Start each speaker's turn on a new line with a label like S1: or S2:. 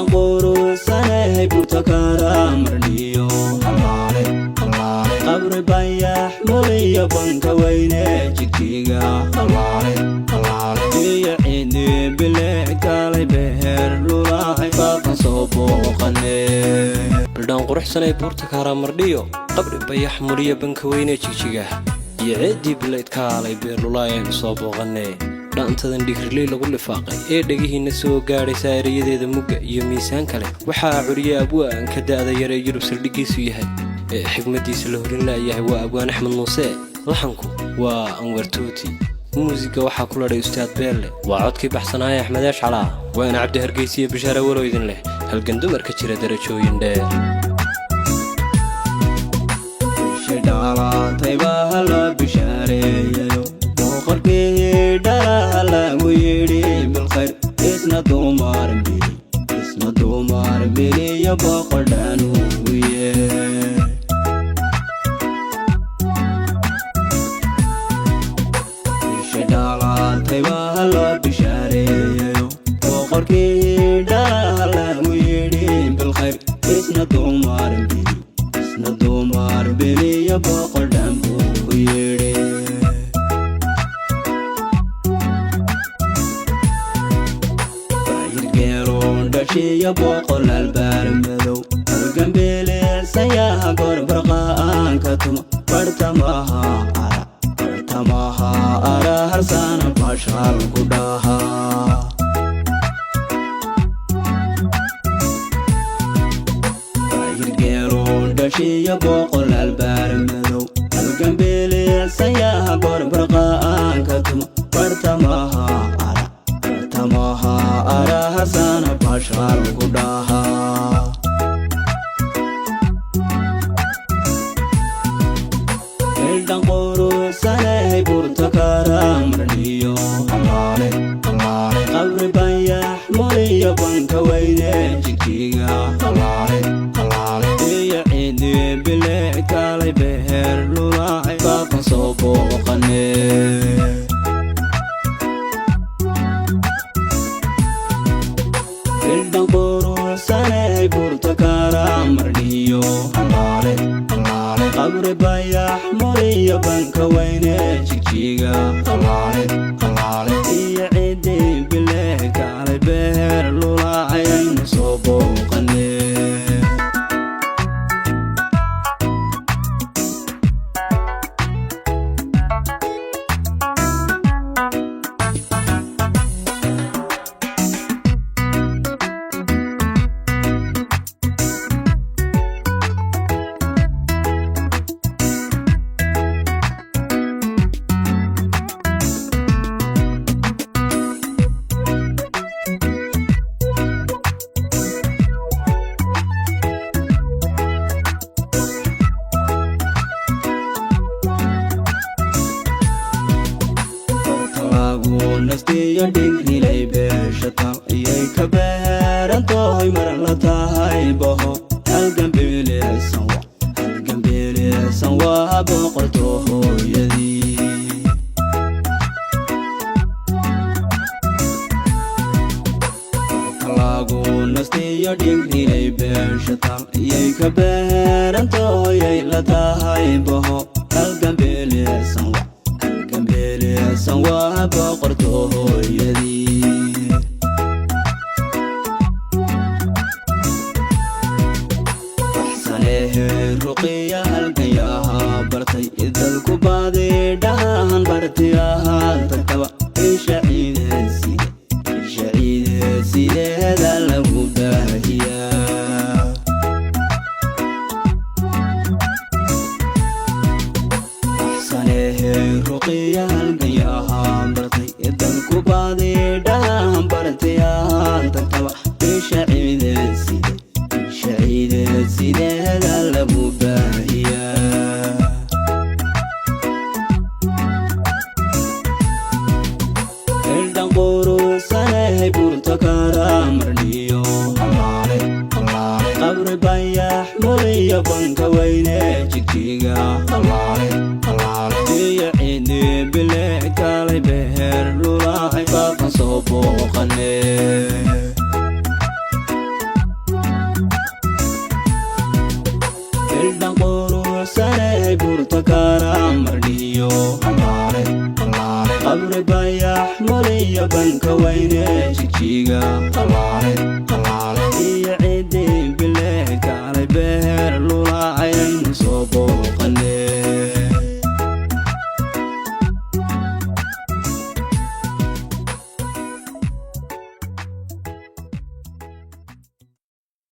S1: Bildhan quruxsanay buurta Karamarniyo, qabri Bayax Muliyo, banka weyne Jigjiga iyo ciidi bile kaalay beher lulaacay baaqan soo booqane.
S2: Bildhaan quruxsanay buurta Kaaraamardhiyo, qabri Bayax Muliyo, banka weyne Jigjiga iyo ceeddii bilayd kaalay beerlulaay aynu soo booqannee. Dhaantadan dhigriley lagu lifaaqay ee dhegihiinna soo gaadhaysa erayadeeda mugga iyo miisaan kale waxaa curiyey abwaan ka da'da yar ee Yurub saldhiggiisu yahay ee xigmaddiisa la horin la'yahay, waa abwaan Axmed Muuse. Laxanku waa Anwar Tooti, muusigga waxaa ku ladhay Ustaad Beelle, waa codkii baxsanaaye Axmed Eeshcalaa, waana Cabdi Hargeysiyo Bishaare walow idin leh halgan dumarka jira darajooyin dheer.
S1: Dhalaatayba la bishaareeyayo, boqorkii dhalaha lagu yidhi bilkhayr, isna dumar bili, isna dumar biliyo boqol dhanuuye. Dhalaatayba la bishaareeyayo, boqorkii dhalaha lagu yidhi bilkhayr, isna dumar bili, isna dumar biliyo boqol dhan buu yidhi. Bayirgeelo dhashiyo boqol albaar madow, halgambeeleesayaha gorbarqa'aanka tuma, bartamaha ara, bartamaha ara, harsana bashaal ku dhaha. Bayirgeelo dhashiyo boqol albaar madow, halgambeeleesayaha gorbarqa'aanka tuma, bartamaha ara, bartamaha ara, harsana bashaal ku dhaha. Bildhan quruxsanay buurta Karamarniyo, qabri Bayax Muliyo, banka weyne Jigjiga iyo ciidi bile kaalay beher lulaacay baaqan soo booqane. Bildhan quruxsanay buurta Karamarniyo, qabri Bayax Muliyo, banka weyne Jigjiga iyo ciidi bile kaalay beher lulaacay aynu soo booqane. Lagu nastiyo dhigrilay beesha tal iyay ka beerantohoy maran la tahay boho, halgambeeleesan wa, halgambeeleesan waa boqorto hooyadii. Lagu nastiyo dhigrilay beesha tal iyay ka beerantohoyay la tahay boho, halgambeeleesan wa, halgambeeleesan waa boqorto hooyadii. Baxsanehe ruqiya halganyaha bartay dalku baadi dhahan bartiyaha tagtaba, isha ciideed side, isha ciideed sideeda lagu baahiyaa. Baxsanehe ruqiya halganyaha bartay dalku baadi dhahan bartiyaha tagtaba, isha ciideed side, isha ciideed sideeda lagu baahiyaa. Bildhan quruxsanay buurta Karamarniyo, qabri Bayax Muliyo, banka weyne Jigjiga iyo ciidi bile kaalay beher lulaacay baaqan soo booqane. Kaaramardhiyo, Qabri Bayax, Maliyo, Banka Weyne, Jigjiga.